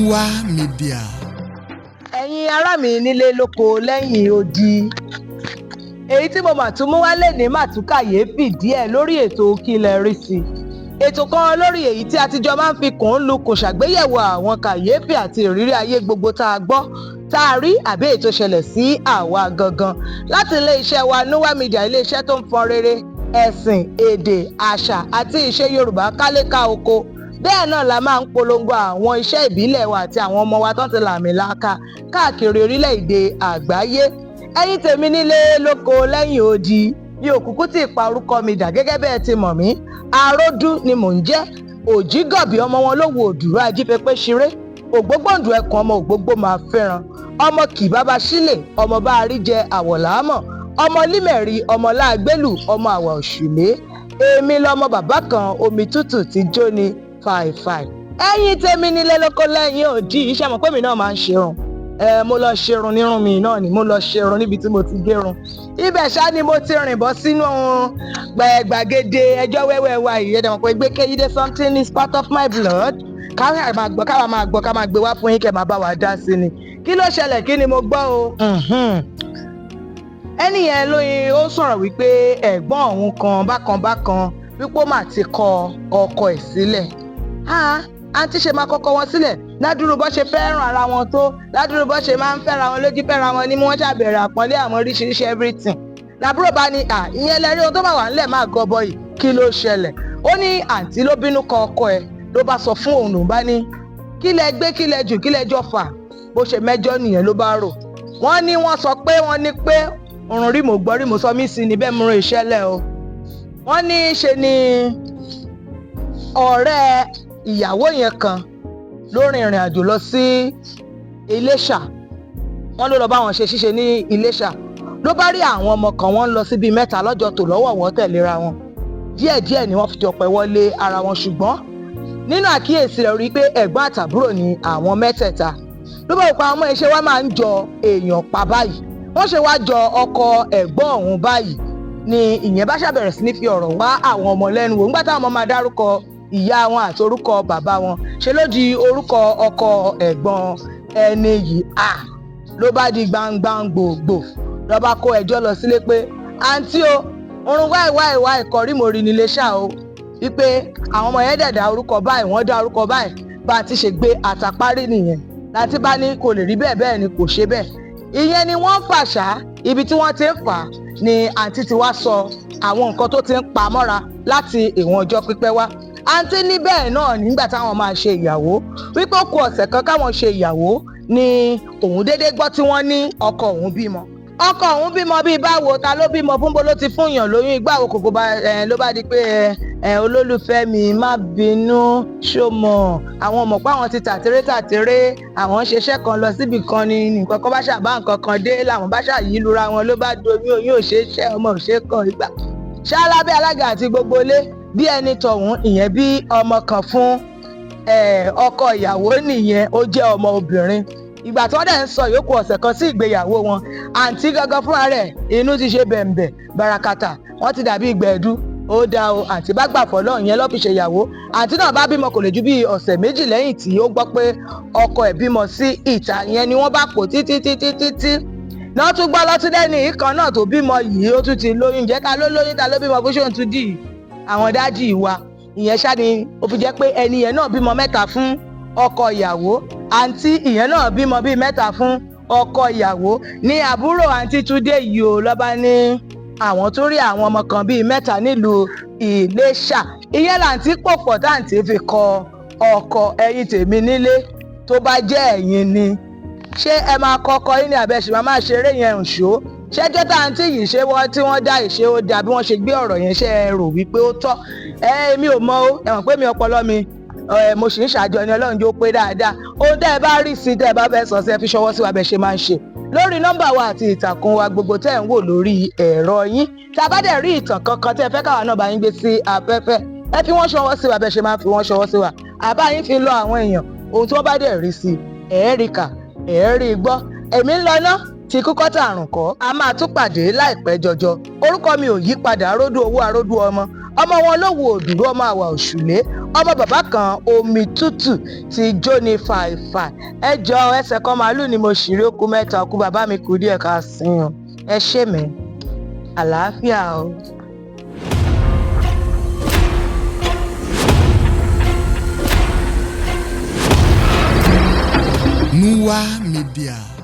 Nua Media. Ẹ̀yin ará mi nílé lóko lẹ́yìn odi, èyí tí mo mà tún mú wálé ní mà tún kàyéfì díẹ̀ lórí ètò Kí Lẹ Rí Sí, ètò kan lórí èyí tí a ti jọ máa ń fi kùn ún lukùn ṣàgbéyẹ̀wò àwọn kàyéfì àti ìrírí ayé gbogbo tá a gbọ́, tá a rí, àbí èyí tó ṣẹlẹ̀ sí àwa gangan láti iléeṣẹ́ wa Nua Media, iléeṣẹ́ tó ń fọn rere ẹ̀sìn, èdè, àṣà àti ìṣe Yorùbá káléká oko. Bẹ́ẹ̀ náà la máa ń polongo àwọn iṣẹ́ ìbílẹ̀ wa àti àwọn ọmọ wa tó ti làmìlaaka káàkiri orílẹ̀-èdè àgbáyé. Ẹ̀yin tèmi nílé lóko lẹ́yìn odi, mi ò kúkú tí ì pa orúkọ mi dà. Gẹ́gẹ́ bẹ́ẹ̀ ti mọ̀ mí, Aródú ni mò ń jẹ́, Òjìgọ̀bí, ọmọ wọn lówó òdùrú ajífẹ́pẹ́ ṣeré, Ògbógbòǹdù ẹkùn, ọmọ ògbógbó máa fẹ́ràn ọmọ kì bàbá sílẹ̀, ọmọ bá a rí jẹ àwọ̀lámọ̀, ọmọ límẹ̀rí, ọmọ láàgbélù, ọmọ àwà òṣùlé. Èmi lọmọ bàbá kan omi tútù ti jó ni fàìfàì. Ẹ̀yin tèmi nílé lóko lẹ́yìn òdì, iṣẹ́ mọ̀ pé mi náà máa ń ṣerun ẹ. Mo lọ ṣerun nírun mi náà ni mo lọ ṣerun níbi tí mo ti gérun. Ibẹ̀ ṣá ni mo ti rìn bọ́ sínú gbàgede ẹjọ́ wẹ́wẹ́ wa yìí. Ẹ dẹ̀ mọ̀ pé gbékéyídé, something is part of my blood. Káwa máa gbọ́, káwa máa gbọ́, ká máa gbé wá fún yín, kẹ́ máa bá wa dá sí ni. Kí ló ṣẹlẹ̀? Kí ni mo gbọ́ o? Ẹni yẹn lóyin, ó sọ̀rọ̀ wípé ẹ̀gbọ́n òun kan bákan bákan, wípé ó mà ti kọ ọkọ ẹ̀ sílẹ̀. Àǹtí ṣe máa kọ́kọ́ wọn sílẹ̀ ládùúrú bó ṣe fẹ́ràn ara wọn tó, ládùúrú bó ṣe máa ń fẹ́ra wọn lójú, fẹ́ra wọn ní wọ́n ṣàbẹ̀rẹ̀ àpọ́nlé àwọn oríṣiríṣi everything. Làbúrò bá ní à, ìyẹn lẹ́rí ohun tó bá wà ńlẹ̀ máa gọbọ yìí. Kí ló ṣẹlẹ̀? Ó ní àǹtí ló bínú kọ ọkọ ẹ̀, ló bá sọ fún òun, lòún bá ní kí lẹ gbé, kí lẹ jù, kí lẹ jọ fà. Bó ṣe mẹ́jọ nìyẹn ló bá rò. Wọ́n ní wọ́n sọ pé wọ́n ní pé òrùn rí, mo gbọ́ rí, mo sọ mí sí ni bẹ́ẹ̀ mú ìṣẹ̀lẹ̀ o. Wọ́n ní ṣe ni ọ̀rẹ́ ìyàwó yẹn kan ló rin ìrìn àjò lọ sí Iléṣà. Wọ́n ló lọ bá wọn ṣe ṣíṣe ní Iléṣà, ló bá rí àwọn ọmọ kan, wọ́n ń lọ síbi mẹ́ta lọ́jọ́ tó lọ́wọ̀wọ́ tẹ̀léra wọn. Díẹ̀díẹ̀ ni wọ́n fi jọ pẹ́ wọlé ara wọn, ṣùgbọ́n nínú àkíyèsí rẹ̀, rí i pé ẹ̀gbọ́n àtàbúrò ni àwọn mẹ́tẹ̀ẹ̀ta. Ló bá wò pé àwọn ọmọ iṣẹ́ wa máa ń jọ èèyàn pa báyìí, wọ́n ṣe wá jọ ọkọ ẹ̀gbọ́n òun báyìí ni. Ìyẹn bá ṣàbẹ̀rẹ̀ sí ní fi ọ̀rọ̀ wá àwọn ọmọ lẹ́nu wò. Nígbà táwọn ọmọ máa dárúkọ ìyá wọn àti orúkọ bàbá wọn, ṣe ló di orúkọ ọkọ ẹ̀gbọ́n ẹni yìí. À ló bá di gbangban gbòògbò, ló bá kó ẹjọ́ lọ sílé pé àǹtí o, orun wáì wáì wáì kọrí mo rí nílé ṣá o, wípé àwọn ọmọ yẹn dẹ̀ dá orúkọ báyìí, wọ́n dá orúkọ báyìí. Bá a ti ṣe gbé àtàparí nìyẹn láti bá ní kò lè rí bẹ́ẹ̀, bẹ́ẹ̀ ni kò ṣe bẹ́ẹ̀. Ìyẹn ni wọ́n fàṣà. Ibi tí wọ́n ti ń fà á ni àǹtí ti wá sọ àwọn nǹkan tó ti ń pa mọ́ra láti ìwọ̀n ọjọ́ pípẹ́ wá. Àǹtí ní bẹ́ẹ̀ náà, nígbà táwọn máa ṣe ìyàwó, wípé ó kù ọ̀sẹ̀ kan káwọn ṣe ìyàwó ni òun déédéé gbọ́ tí wọ́n ní ọkọ òun bímọ. Ọkọ òun bímọ bíi báwo? Ta ló bímọ fún? Bó ló ti fún yàn lóyún? Ìgbà wo kòkó bá ẹ? Ló bá di pé ẹ olólùfẹ́ mi, má bínú, ṣó mọ̀ àwọn mọ̀ pé àwọn ti tàtéré tàtéré, àwọn ṣiṣẹ́ kan lọ síbì kan ni nǹkan kan bá ṣàbá nǹkan kan dé, làwọn bá ṣàyí lura wọn, ló bá doyún. Oyún ò ṣeé ṣẹ́, ọmọ ò ṣeé kàn ìgbà ṣá lábẹ́ alága àti gbogbo ilé. Bí ẹni tọ̀hún ìyẹn bí ọmọ kan fún ọkọ ìyàwó nìyẹn, ó jẹ́ ọmọ obìnrin. Ìgbà tí wọ́n dẹ̀ ń sọ yòókù ọ̀sẹ̀ kan sí ìgbéyàwó wọn, àǹtí gangan fúnra rẹ̀ inú ti ṣe bẹ̀m̀bẹ̀ barakata, wọ́n ti dàbí gbẹ̀dú. Ó dá o, àǹtí bá gbà fọlọ́ ìyẹn lọ́ fi ṣèyàwó. Àǹtí náà bá bímọ, kò lè ju bí ọ̀sẹ̀ 2 lẹ́yìn tí ó gbọ́ pé ọkọ ẹ̀ bímọ sí ìta. Ìyẹn ni wọ́n bá pò títí títí títí náà, tún gbọ́ lọ́túndẹ́ni ìkan náà tó bímọ yìí, ó tún ti lóyún. Jẹ́ ta ló lóyún, ta ló bímọ bó ṣe ń tún dì àwọn dájì wa. Ìyẹn ṣá ni ó fi jẹ́ pé ẹni yẹn náà bímọ mẹ́ta fún ọkọ ìyàwó. Àǹtí ìyẹn náà bímọ bíi mẹ́ta fún ọkọ ìyàwó ní àbúrò àǹtí Túndé yìí o. Lọ́ba ní àwọn tó rí àwọn ọmọ kan bíi mẹ́ta nílùú Ìléṣà. Ìyẹn làǹtí pò pọ̀ táǹtí fi kọ ọkọ. Ẹ̀yin tèmi nílé, tó bá jẹ́ ẹ̀yin ni, ṣé ẹ máa kọ́kọ́ yín ní àbẹ̀ṣe máa máa ṣeré yẹn ǹṣó? Ṣẹ́jọ́ táǹtí yìí ṣé wọ́n tí wọ́n dá ìṣe ó dà bí wọ́n ṣe gbé ọ̀rọ̀ yẹn, ṣe é rò wípé ó tọ́? Ẹ èmi ò mọ o. Ẹ mọ̀ pé mi ọpọlọ mi ẹ, mo sì ń ṣàjọ ní Ọlọ́run jó pé dáadáa. Ohun tẹ́ ẹ bá rí sí, tẹ́ ẹ bá fẹ́ sọ sí, ẹ fi ṣọwọ́ sí wa bẹ́ẹ̀ ṣe máa ń ṣe lórí nọ́mbà wa àti ìtàkùn wa gbogbo tẹ́ ẹ̀ ń wò lórí ẹ̀rọ yín. Tá a bá dẹ̀ rí ìtàn kankan tẹ́ ẹ fẹ́ káwa náà bá yín gbé sí afẹ́fẹ́, ẹ fi wọ́n ṣọwọ́ sí wa bẹ́ẹ̀ ṣe máa ń fi wọ́n ṣọwọ́ sí wa, àbá yín fi lọ àwọn èèyàn. Ohun tí wọ́n bá dẹ̀ rí sí, ẹ̀ rí kà, ẹ̀ rí gbọ́. Èmi ń lọ ná ti kúkọ́ tààrùn kọ́. A máa tún pàdé láìpẹ́ jọjọ. Orúkọ mi ò yí padà, Aródú Owó, Aródú Ọmọ, Ọmọ wọn ló wo òdùrú, ọmọ àwà òṣùlé, ọmọ bàbá kan omi tútù ti jóni fàìfà. Ẹ jọ ẹsẹ̀ kan màálù ni mo ṣì rí okú mẹ́ta okú bàbá mi kù díẹ̀ ká sin o. Ẹ ṣé mi, àlàáfíà o. Nuwa Media.